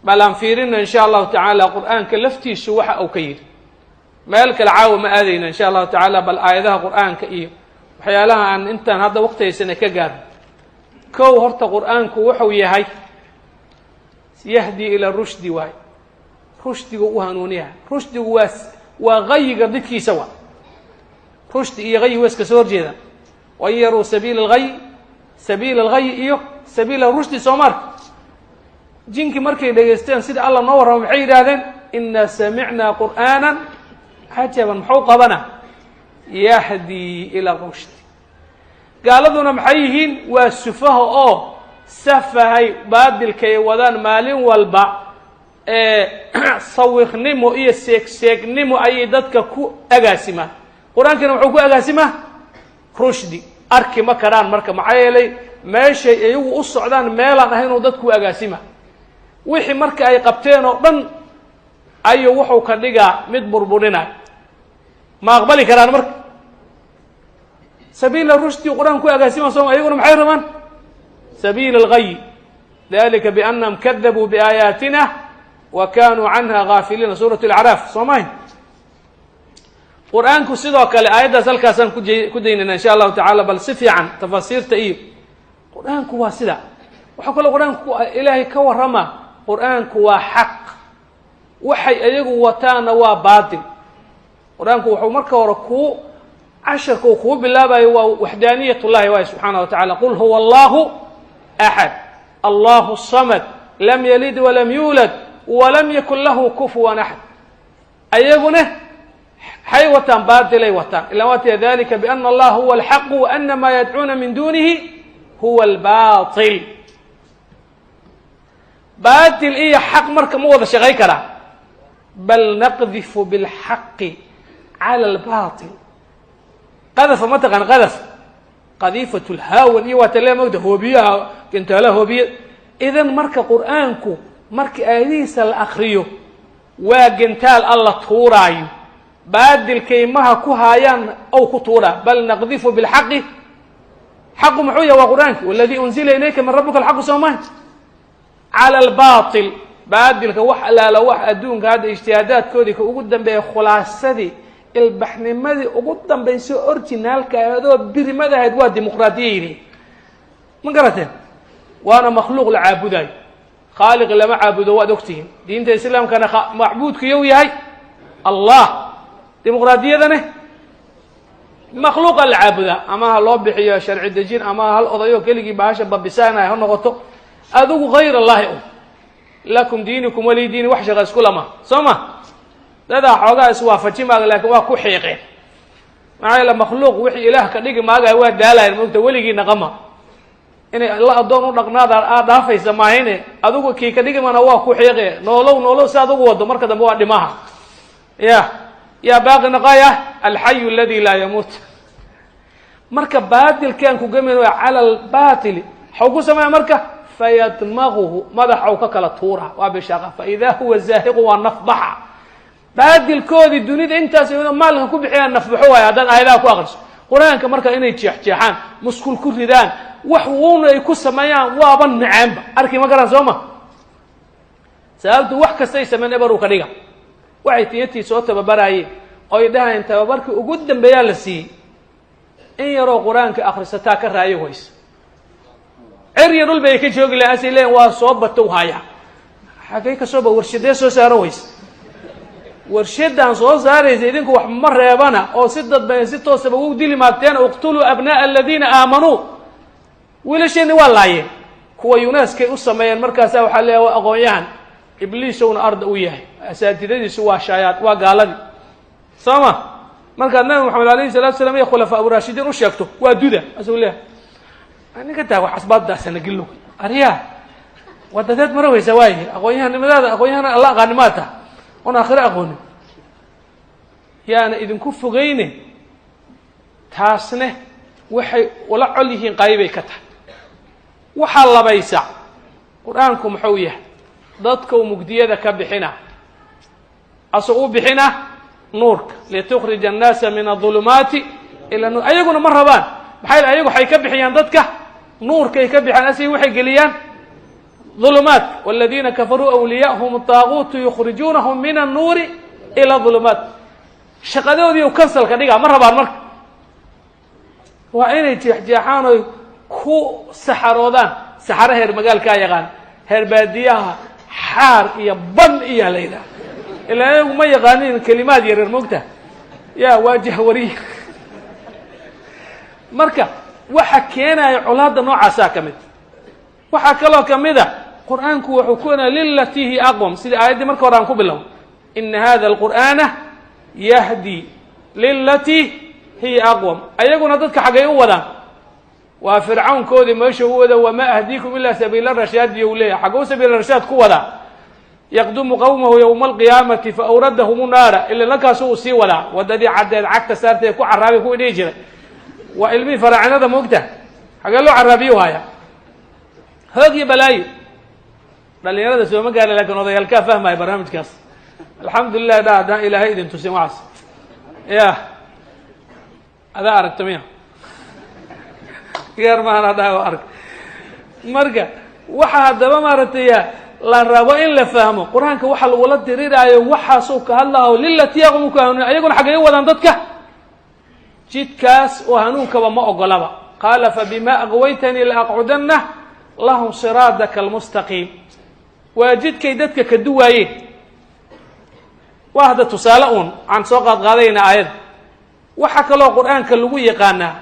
Bal aan fiirino, insha Allahu tacaala, Qur-aanka laftiisu waxa uu ka yidhi. Meel kale caawa ma aadayno, insha Allahu tacaala. Bal aayadaha Qur-aanka iyo waxyaalaha aan intaan hadda waqtihaysana ka gaarno. Kow, horta Qur-aanku wuxuu yahay يهدي إلى الرشد waay. Rushdigu u hanuuniyaha. Rushdigu waa gayiga didkiisa. Waa rushdi iyo gayi waa iska soo horjeedaan. وإن يروا سبيل الغي, سبيل الغي iyo سبيل الرشد, soo marka jinkii markay dhegaysteen sida Alla noo warramo, maxay yidhahdeen? إنا سمعنا قرآنا عجبا. Muxuu qabana? يهدي إلى الرشد. Gaaladuna maxay yihiin? Waa sufaha oo safahay. Baadilkay wadaan maalin walba ee sawirnimo iyo seegseegnimo ayay dadka ku agaasimaan. Qur-aankiina muxuu ku agaasimaa? Rushdi. Arki ma karaan marka, maxaa yeelay meeshay iyagu u socdaan meelaan ahayn inuu dadku agaasima. Wixii marka ay qabteen oo dhan ayuu wuxuu ka dhigaa mid burburinayo. Ma aqbali karaan marka سبيل الرشد Qur-aan ku agaasima, sooma? Iyaguna maxay rabaan? سبيل الغي. ذلك بأنهم كذبوا بآياتنا وكانوا عنها غافلين, سورة الأعراaf, soo mahay? Qur-aanku sidoo kale aayaddaas halkaasaan ku daynayna, insha Allahu tacala. Bal si fiican tafaasiirta iyo Qur-aanku waa sida. Waxaa kaloo Qur-aanku Ilaahay ka warrama. Qur-aanku waa xaq, waxay iyagu wataana waa baatil. Qur-aanku wuxuu marka hore kuu casharka uu kuu bilaabayo waa وحدانية الله waay, subxaana wa tacala. قل هو الله أحد الله الصمد لم يلد ولم يولد ولم يكن له كفوا أحد. Ayaguna xay wataan? Baatilay wataan. Ila waa tiya: ذلك بأن الله هو الحق وأن ما يدعون من دونه هو الباطل. Baatil iyo xaq marka ma wada shaqay karaa? بل نقذف بالحق على الباطل. قذف ma taqaan? قذف, قذيفة الهاون iyo waa tale mogta, hoobiyaha, gantaalaha hoobiya. Idan marka Qur-aanku marka aayadihiisa la akriyo waa gantaal Alla tuuraayo, baadilkay maha ku haayaan ow ku tuuraa. بل نقذف بالحق. Xaqu muxuu yahay? Waa Qur-aanki. والذي أنزل إليك من ربك الحق, soo maha? على الباطل, baadilka. Wax alaala wax adduunka hadda ijtihaadaadkoodii ka ugu dambeeya, khulaasadii ilbaxnimadii ugu dambaysa, originaalka adoo birimada ahayd, waa dimuqraadiya yidhi. Ma garateen? Waana makhluuq la caabudayo, khaaliq lama caabudo. Waad ogtihiin, diinta Islaamkana macbuudku yow yahay Allah. Dimuqraadiyadane makhluuqa la caabudaa, ama ha loo bixiyo sharci dejin, ama hal odayo keligii bahasha babisaanaya ha noqoto. Adigu غير الله un لكم دينكم ولي دين. Wax shaqa isku lama, soo ma? Dadaa xoogaa iswaafaji maaga, laakiin waa ku xiiqeen. Maxaa yeele makhluuq wixii Ilaah ka dhigi maagaya waa daalayan, mogta? Weligii naqama inay la addoon u dhaqnaada aad dhaafaysa maahine. Adigu kii ka dhigi mana waa ku xiiqe. Noolow, noolow, si adugu wado, marka dambe waa dhimaha. Ya yaa baaqi naqaya الحي الذي لا يموت. Marka baatilkaan ku gamin waa على الباطل. waxau ku sameeya marka فيدمغه, madaxau ka kala tuura, waa bishaaqa. فإذا هو زاهق, waa nafbaxa. Baadilkoodii dunida intaas maalka ku bixiyaan nafbaxo waay. Haddaad aayadaha ku aqriso Qur-aanka marka inay jeexjeexaan, muskul ku ridaan, wax uuna ay ku sameeyaan, waaba nacaanba. Arki ma garaan, soo ma? Sababtu wax kastay sameyn ebar uu ka dhiga. Waxay tiyatii soo tababaraayeen oy dhahayeen tababarkii ugu dambeeyaa la siiyey, in yaroo Qur-aanka akrisataa ka raayo wayse. Cer iyo dhul bay ka joogi lahan, asay leeyiin waa soo batow haya. Xagay ka soo ba? Warshadee soo saaro wayse? Warshadan soo saaraysa idinku wax ma reebana oo si dadba si toosaba u dili maagteen. اقتلوا أبناء الذين آمنوا. Wiilasheeni waa laayeen. Kuwa UNESCOy u sameeyeen. Markaasa waxaa leeyahay waa aqoon-yahan, Ibliisowna arda u yahay, asaatidadiisu waa shaayaad, waa gaaladii, soo ma? Markaad Nabi Maxamed عليه الصلاة والسلام iyo khulafaa uraashidiin u sheegto, waa duda. Asuu leeyahay ninka taa wax asbaabdaasana gilo aryaa waa dadeed mara weysa waaye. Aqoon-yahanimadaada aqoon-yahan Alla aqaani maa taha oon aakhiro aqoonin yaana idinku fogeyne. Taasne waxay ula col yihiin qaybay ka tahay. Waxaa labaysa, Qur-aanku muxuu yahay? Dadkau mugdiyada ka bixina, asoo u bixina nuurka. لتخرج الناس من الظلمات إلى النور. Ayaguna ma rabaan. Maxaa yele ayagu waxay ka bixiyaan dadka nuurkay ka bixiyaan, asig waxay geliyaan. Dulumaat. Waladiina kafaruu awliyaahum taaguutu yukhrijuunahum min annuuri ila dulumaat. Shaqadoodii u kansalka dhigaa ma rabaan. Marka waa inay jeexjeexaan oy ku saxaroodaan. Saxaro heer magaalkaa yaqaan, heer baadiyaha xaar iyo ban iyaa la yidhaha. Ilaa iyagu ma yaqaanin kelimaad yaryar, moogta ya waa jahwariya. Marka waxa keenaya colaadda noocaasaa ka mid. Waxaa kaloo kamid a, Qur-aanku wuxuu ku enaya lilatii hi aqwam, sidii aayaddii marka hore aan ku bilow: ina hada alqur'aana yahdi lilatii hiya aqwam. Ayaguna dadka xaggay u wadaan? Waa fircawnkoodii meesha u wada. Wamaa ahdiikum ilaa sabiila rashaadi u leeyahy. Xagguu sabiila rashaad ku wadaa? Yaqdumu qawmahu yowma alqiyaamati faawradahum naara. Ila halkaasu uu sii wadaa waddadii caddeed cagta saartay ku caraabi kuwii dhihi jiray. Waa ilmihii faraacinada, moogta xagee loo caraabiyu haya? Hoog iyo balaayo. Dhalinyarada sooma gaara, lakin odayaalkaa fahmaya barnaamijkaas. Alxamdulilah dha haddaan Ilaahay idin tusin waxaas. Ya adaa aragta miya? Gaar maana haddaa arg. Marka waxa haddaba maaragtay la rabo in la fahmo, Qur-aanka waxa lagula diriraayo waxaasuu ka hadlaho lilati yaqmu ka hanuun. Ayaguna xaggay u wadaan dadka? Jidkaas oo hanuunkaba ma ogolaba. Qaala fabima aqwaytanii laaqcudana lahum siraadaka almustaqiim. Waa jidkay dadka ka duwaayeen. Waa hadda tusaale uun aan soo qaad qaadayna aayadda. Waxaa kaloo Qur-aanka lagu yaqaanaa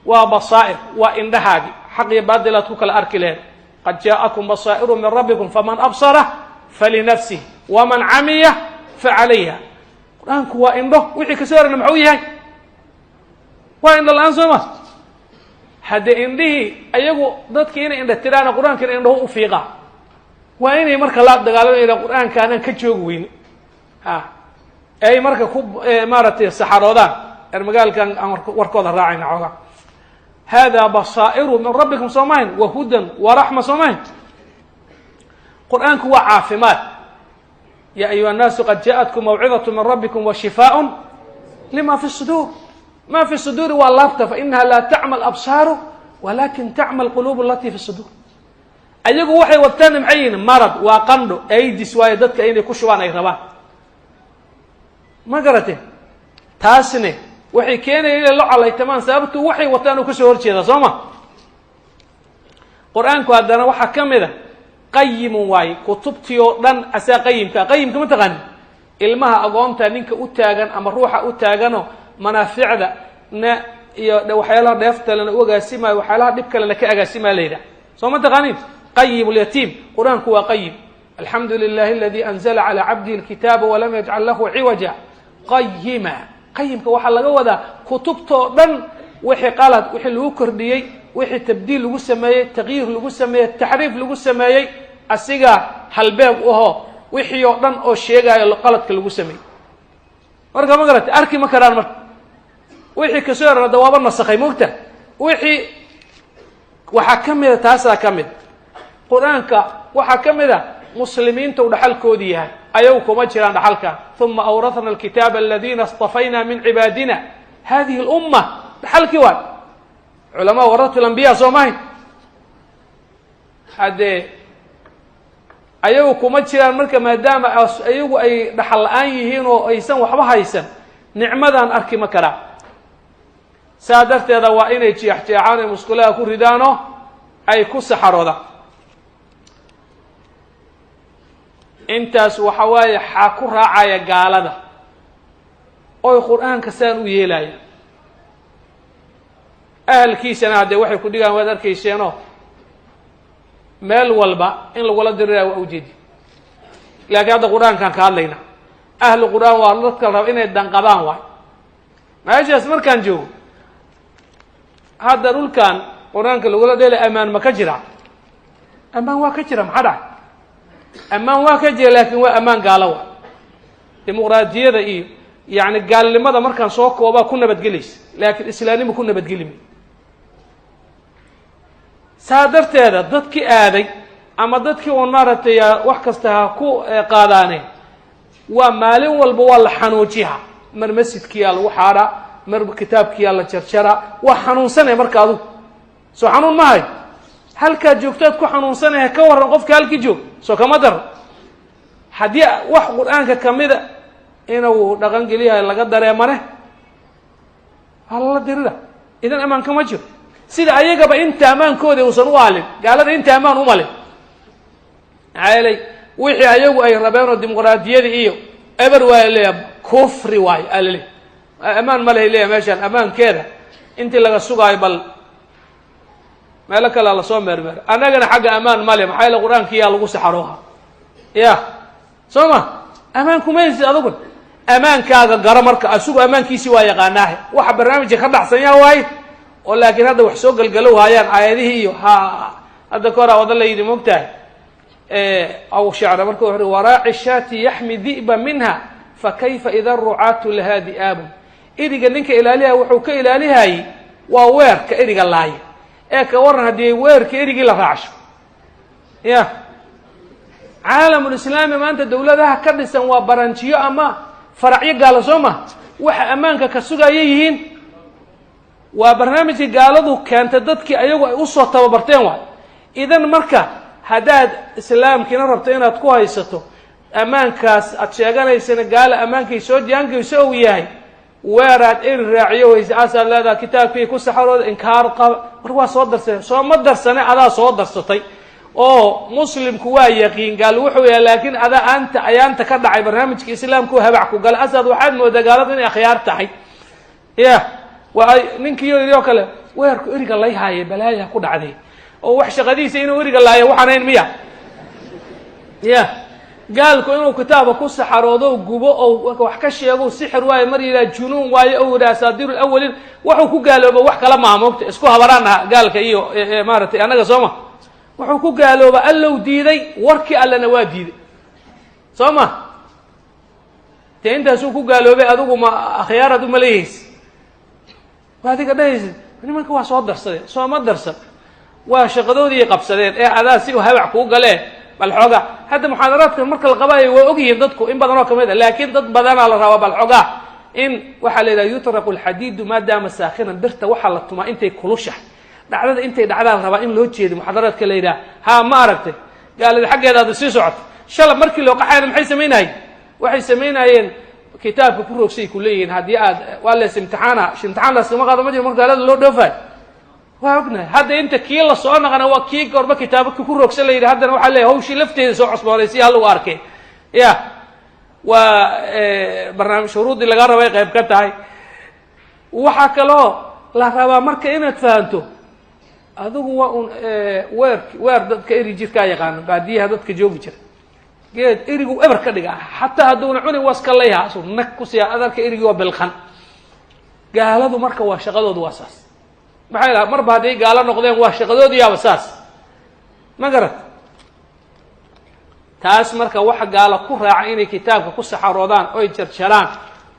waa basaa'ir, waa indhahaagi xaq iyo baadilaad ku kala arki laheed. Qad jaa'akum basaa'iru min rabbikum, faman absara falinafsih waman camiya facalayha. Qur-aanku waa indho. Wixii kasoo horana maxuu yahay? Waa indho la-aan, soo ma? Haddee indhihii ayagu dadki inay indha tiraana, Qur-aankina indhahu u fiiqaa. Waa inay marka la dagaalamayna Qur-aanka anaan ka joogi weyne a ay marka ku maaragtay saxaroodaan. Ermagaalkan aan warkooda raacayna xoogaa. Hada basaa'iru min rabbikum, soo mahayn? Wa hudan wa raxma, soo mahayn? Qur-aanku waa caafimaad. Ya ayuha الnaasu qad jaءatkum mawcidaة min rabbikum wa shifaaء lima fi الsuduur. Ma fi suduuri waa laabta. Fainaha laa tacma absaaru walakin tacma alquluub alati fi suduur. Ayagu waxay wataan maxay yihiin? Marad waa qandho, aidis waayo, dadka inay ku shubaan ay rabaan. Ma garatee? Taasne waxay keenaya inay la colaytamaan, sababtu waxay wataan uu kasoo horjeedaa, soo ma? Qur-aanku haddana waxaa ka mid a qayimun waaye. Kutubtii oo dhan asaa qayimka. Qayimka ma taqaanin? Ilmaha agoonta ninka u taagan ama ruuxa u taaganoo manaaficda na iyo waxyaalaha dheeftalena u agaasimaayo, waxyaalaha dhib kalena ka agaasimaya la yidhaha. Soo ma taqaanin qayim lyatiim? Qur-aanku waa qayim. Alxamdu lilahi aladi anzla calى cabdihi alkitaaba walam yajcal lahu ciwaja qayima. Qayimka waxaa laga wadaa kutubtoo dhan wixii qalad, wixii lagu kordhiyey, wixii tabdiil lagu sameeyey, taqyiir lagu sameeyey, taxriif lagu sameeyey, asiga halbeeg uho wixii oo dhan oo sheegaayo qaladka lagu sameeyey. Marka ma garata? Arki ma karaan. Marka wixii kasoo herada waaba nasakhay, moogta. Wixii waxaa ka mida, taasaa ka mid. Qur-aanka waxaa ka mid a muslimiinta u dhaxalkoodi yahay. Ayagu kuma jiraan dhaxalka. Uma awrathna alkitaaba aladina اstafayna min cibaadina. Hadihi اlumma dhaxalkii waay. Culamaa warat lambiya, soo mahay? Haddee ayagu kuma jiraan. Marka maadaama ayagu ay dhaxal la-aan yihiin oo aysan waxba haysan, nicmadan arki ma karaan. Saa darteeda waa inay jeexjeexaan ay musqulaha ku ridaanoo ay ku saxaroodaan. Intaas waxa waaye xaa ku raacaya gaalada oy Qur-aanka saan u yeelaya. Ahalkiisana haddee waxay ku dhigaan waad arkayseenoo, meel walba in lagula diriraya waa ujeedi. Laakiin hadda Qur-aankaan ka hadlayna. Ahlu Qur-aan waa dadka la raba inay danqadaan. Waay meeshaas markaan joogo hadda dhulkan Qur-aanka lagula dheelay, ammaan ma ka jira? Ammaan waa ka jira. Maxaa dhacay? Ammaan waa ka jira, laakin waa ammaan gaalo. Wa dimuqraadiyada iyo yani gaalnimada markaan soo koobaa ku nabadgelaysa, laakiin islaamnimo ku nabadgeli may. Saa darteeda dadkii aaday ama dadkii uun maaragtay wax kasta ha ku qaadaane, waa maalin walba waa la xanuujiha. Mar masjidkiyaa lagu xaadhaa, mar kitaabkiyaa la jarjaraa. Waa xanuunsanaya. Marka adugu soo xanuun ma hay. Halkaad joogtaad ku xanuunsanahay, ka warran qofka halkii joog, soo kama daro? Haddii wax Qur-aanka kamida inuu dhaqan geliyahay laga dareemane, waa lala dirira. Idan ammaan kama jiro. Sida ayagaba inta ammaankooda uusan u aalin, gaalada inta ammaan umalin. Maxaa yeelay, wixii ayagu ay rabeen oo dimuqraadiyada iyo eber waa leeyahay, kufri waayo aa laleeyahy. Ammaan ma lehay leeyahay. Meeshaan ammaankeeda intii laga sugaayo, bal meelo kalea lasoo meermeero. Annagana xagga ammaan male. Maxaa yeele, Qur-aankiyaa lagu saxarooha ya, soo ma? Ammaan kuma haysid adugun. Ammaankaaga garo. Marka asigu ammaankiisii waa yaqaanaahe, waxa barnaamijka ka dhacsan yaa waaye, oo laakiin hadda wax soo gelgalow haayaan aayadihii iyo ha. Hadda ka hora wada la yidhi, mogtahay, aw shecra marka wuxu uhi: "Waraaci shaati yaxmi di'ba minha, fakayfa ida rucaatu lahaa di'aabun." Eriga ninka ilaaliha wuxuu ka ilaalihayey waa weerka eriga laaya. Ee ka waran haddii weerka erigii la raacsho? Ya caalamulislaami maanta dawladaha ka dhisan waa baranjiyo ama faracyo gaalo, soo ma? Waxa ammaanka ka sugaya yihiin waa barnaamijkii gaaladu keentay, dadkii ayagu ay usoo tababarteen waay. Idan marka haddaad islaamkiina rabto inaad ku haysato, ammaankaas aad sheeganaysana gaala ammaankay soo jaangeyso ou yahay, weeraad eri raaciyo weyse, asaad leedaha kitaabkii ku saxarooda inkaar qaba. Mar waa soo darsadeen, soo ma darsane? Adaa soo darsatay oo muslimku waa yaqiin gaal wuxuu yahay, laakiin adaa aanta ayaanta ka dhacay barnaamijka islaamku habac ku gala. Asaad waxaad moodaa gaaladu inay akhyaar tahay. Ya waa ninkii yidhi oo kale, weerku eriga lay haaye, balaaya ku dhacday, oo wax shaqadiisa inuu eriga laayo waxaanayn miya? Ya gaalku inuu kitaaba ku saxaroodo, gubo, oo wax ka sheego, sixir waayo mar yidhaha, junuun waayo o yidhaha, asaadiir lawaliin, wuxuu ku gaalooba wax kala maaha. Moogta isku habaraan aha gaalka iyo maaratay annaga, soo ma? Wuxuu ku gaalooba allow diiday, warkii allana waa diiday, soo ma? Dee intaasuu ku gaaloobay. Adigu ma akhyaaraad umaleyhaysa? Waa adiga dhahaysa nimanka waa soo darsadeen, soo ma darsan? Waa shaqadoodii qabsadeen ee adaa si u habac kuu galee. Bal xoogaa hadda muxaadaraadka marka la qabayo waa ogyihiin dadku in badan oo kamid a, laakiin dad badanaa la rabaa bal xoogaa in waxaa la yidhaha yutraqu alxadiidu maadaama saakhinan. Birta waxaa la tumaa intay kulushahay. Dhacdada intay dhacdaa la rabaa in loo jeedo muxaadaraadka la yidhaha. Ha, ma aragtay gaalada xaggeeda aada sii socoto? Shala markii loo qaxayna maxay samaynayeen? Waxay samaynayeen kitaabka ku roogsay ku leeyihiin. Haddii aad waa lees imtixaana, imtixaan laskama qaado ma jiro marka gaalada loo dhoofayo, waa ognahay. Hadda inta kii la soo naqana waa kii gorba kitaabaka ku roogsan la yidhi. Haddana waxaa leeyahay hawshii lafteeda soo cusboonay si halagu arkay. Ya waa barnaamij shuruuddii laga rabay qayb ka tahay. Waxaa kaloo la rabaa marka inaad fahanto adigu waa un weer weer dadka eri jirkaa yaqaano, baadiyaha dadka joogi jira, geed erigu eber ka dhiga, xataa hadduuna cunin waa iska layha su nag kusiya adarka erigii waa bilqan. Gaaladu marka waa shaqadoodu waa saas. Maxay laha marba hadday gaalo noqdeen, waa shaqadoodiyaaba saas, ma garat? Taas marka waxa gaalo ku raaca inay kitaabka ku saxaroodaan oy jarjaraan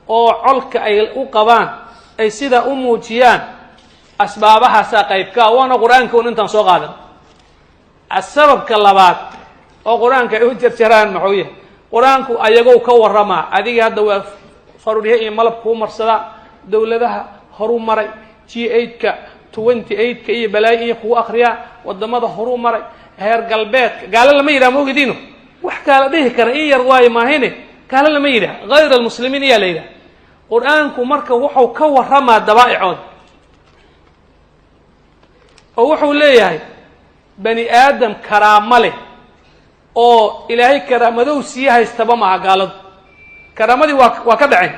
oo colka ay u qabaan ay sidaa u muujiyaan, asbaabahaasaa qaybkaa, waana Qur-aanka un intaan soo qaadan. Sababka labaad oo Qur-aanka ay u jarjaraan maxuu yahay? Qur-aanku ayagow ka warramaa. Adiga hadda waa farurye iyo malab kuu marsadaa, dowladaha horu maray, G eight-ka, 28-ka iyo balaayo iyo kugu akriyaa, wadamada horuu maray, heer galbeedka. Gaalo lama yidhaha, maogidino? Wax kaala dhihi kara in yar waayo maahine, gaalo lama yidhaha, hayr almuslimiin iyaa la yidhaha. Qur-aanku marka wuxuu ka warramaa dabaa'icooda, oo wuxuu leeyahay bani aadam karaamo leh oo Ilaahay karaamadow sii haystaba maaha. Gaaladu karaamadii waa ka dhaceen.